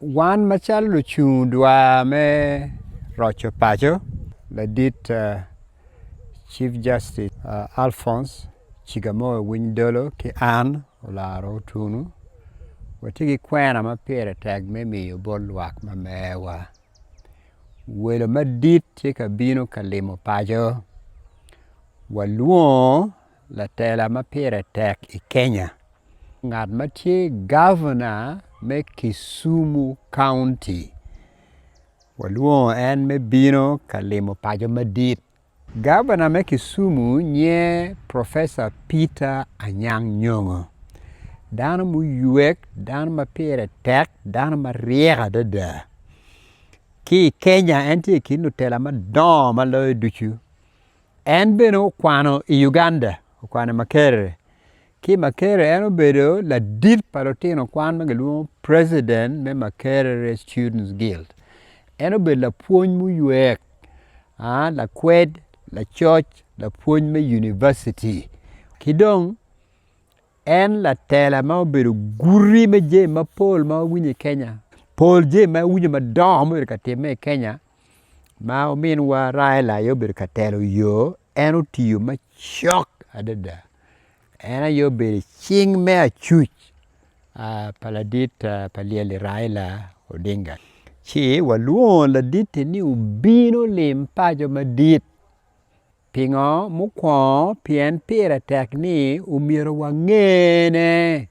Wan macalo lucung dwar me roco paco, ladit Chief Justice Alphonse Cigamoe Owiny Dolo ki an Olaro Otunu watye ki kwena ma pire tek me miyo bot lwak ma mewa. Welo madit tye ka bino ka limo paco walwongo latela ma pire tek i Kenya ngat ma tye gavana me Kisumu kaunti walwongo en me bino ka limo paco madit. Gavana me Kisumu nyinge Professor Peter Anyang Nyong'o dano muywek dano ma pire tek dano maryek adada ki i Kenya en tye i kin lutela madongo ma loyo ducu. En bene okwano i Uganda, okwano i Makerere. Ki i Makerere en obedo ladit pa lutino kwan ma gilwongo president me Makerere Students Guild. En obedo lapwony muywek, lakwed, lacoc, lapwony me univaciti ki dong En latela ma obedo guti me jami mapol ma wawinyo i Kenya pol jami ma iwinyo madongo ma obedo ka timme i Kenya ma ominwa Raila aye obedo ka telo yo en otiyo macok adada en aye obedo i cing me acuc pa ladit pa lyel-li Raila Odinga ci walwongo ladit-ti ni obin olim paco madit. Pingo? Mukwongo, pien pire tek ni omyero wangene.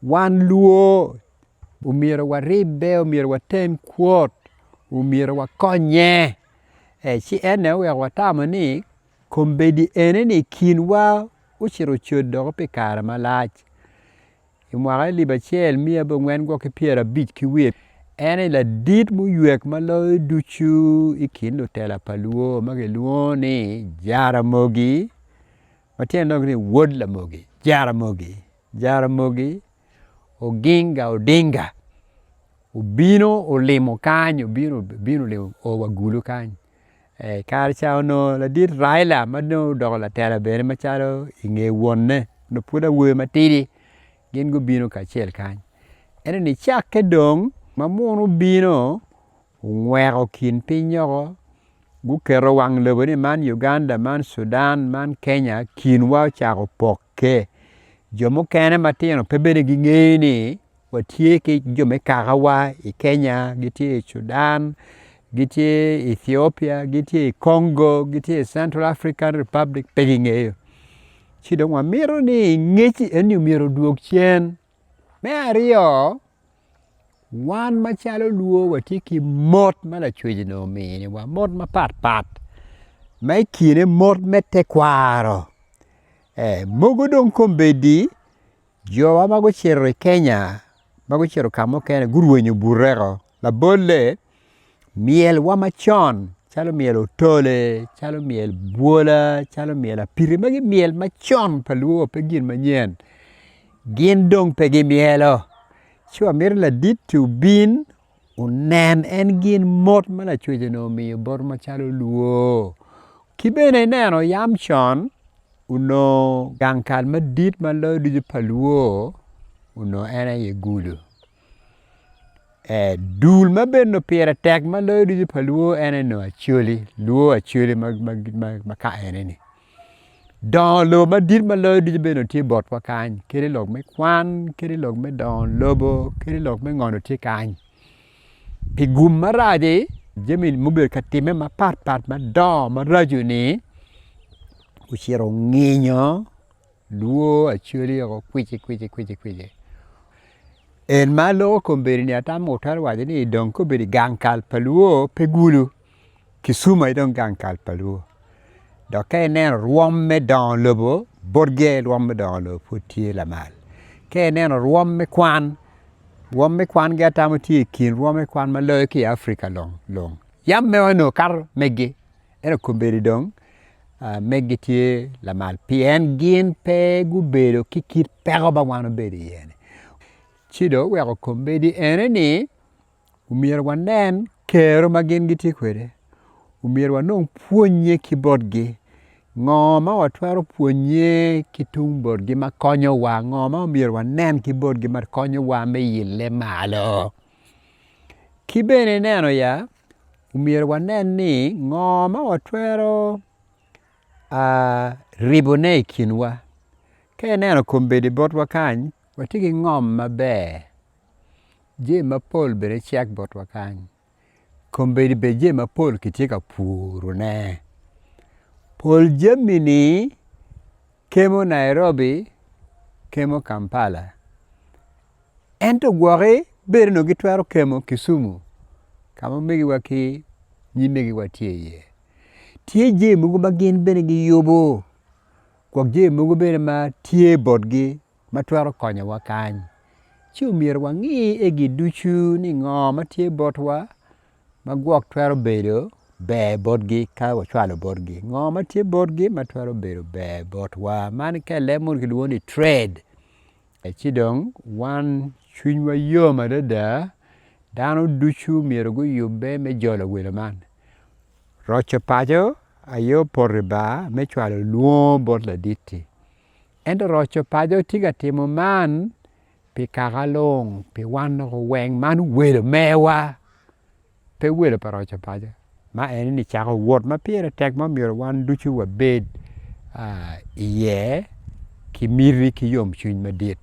Wan luo, omyero waribbe, omyero waten kwot, omyero wakonye. Ci en aye oweko watamo ni kombeddi ene-ni i kinwa ocito ocod doko pi kare malac. I mwaka alip acel miya abongwen gwok ki pyerabic ki wiye, en aye ladit muywek ma loyo ducu i kin lutela pa luo ma gilwongo ni Jaramogi ma tyene dok ni wod Lamogi, Jaramogi, Jaramogi Oginga Odinga obino olimo kany obino olimo o wa Gulu kany. I kare ca onongo ladit Raila ma dong odoko latela bene macalo i nge wonne onongo pud awobi matidi gin gubino kacel kany ento nicakke dong ma munu obino ongweko kin piny woko guketo wang lobo ni man Uganda man Cudan man Kenya kinwa ocako pokke jo mukene matino pe bene gingeyo ni Watye ki jo me kakawa i Kenya, gitye i Cudan, gitye i Ethiopia, gitye i Congo, gitye i Central African Republic, pe gingeyo. Ci dong wamito ni ngec eni myero odwog cen. Me aryo, wan macalo luo watye ki mot ma Lacwec onongo ominiwa, mot mapat pat ma i kine mot me tekwaro. Mogo dong kombeddi Jowa ma gucito i Kenya ma gucito ka mukene gurwenyo bute-o labolle myelwa macon calo myel otole, calo myel bwola, calo myel apiti magi myel macon pa luo pe gin manyen gin dong pe gimyelo ci wamito ladit-ti obin onen en gin mot ma Lacwec onongo omiyo botwa macalo luo ki bene ineno yam con Onongo gang kal madit ma loyo ducu pa luo onongo en aye gudo dul ma bene onongo pire tek ma loyo ducu pa luo en aye onongo acholi luo acholi ma ka eni-ni dongo lobo madit ma loyo ducu bene onongo tye botwa kany kadi lok me kwan kadi lok me dongo lobo kadi lok me ngo onongo tye kany. Pi gum marac-ci jami mubedo ka timme mapatpat madongo maraco-ni ocito onginyo lwor acholi woko kwici kwici kwici kwici en ma aloko kombeddi-ni atamo wutwero waco ni dong ka obedo i gang kal pa lwor pe gulu Kisumu aye dong gang kal pa lwor dok ka ineno rwom me dongo lobo botgi aye rwom me dongo lobo pud tye lamal ka ineno rwom me kwan Rwom me kwangi atamo tye i kin rwom me kwan ma loyo ki i Africa lung. Yam mewa onongo kato megi ento kombeddi dong megi tye lamal pien gin pe gubedo ki kit peko ma wan wabedo iye-ni. Ci dong oweko kombeddi ene-ni omyero wanen kero ma gin gitye kwede, omyero wanong pwonnye ki botgi. Ngo ma watwero pwonye ki tung botgi ma konyowa? Ngo ma myero wanen ki botgi ma konyowa me yille malo? Ki bene ineno ya, myero wanen ni ngo ma watwero ribone i kinwa. Ka ineno kombeddi botwa kany, watye ki ngom maber, jami mapol bene cek botwa kany. Kombeddi bene jami mapol kitye ka purone. Pol jami-ni kemo Nairobi, kemo Kampala ento gwoki bene onongo gitwero kemo Kisumu ka ma omegiwa ki nyimegiwa tye iye. Tye jami mogo ma gin bene giyubo gwok jami mogo bene ma tye botgi ma twero konyowa kany. Ci omyero wangi egi ducu ni ngo ma tye botwa ma gwok twero bedo ber botgi ka wacwalo botgi, ngo ma tye botgi ma twero bedo ber botwa. Man ka i leb munu kilwongo ni trade ci dong wan cwinywa yom adada dano ducu myero guyubbe me jolo welo man. Roco paco aye opoto i bar me cwalo lwongo bot ladit-ti. Ento roco paco tye ka timo man pi kaka lung, pi wan doko weng, man welo mewa, pe welo pa roco paco. Ma eni cako wot ma pire tek ma myero wan ducu wabed iye ki miti ki yomcwiny madit.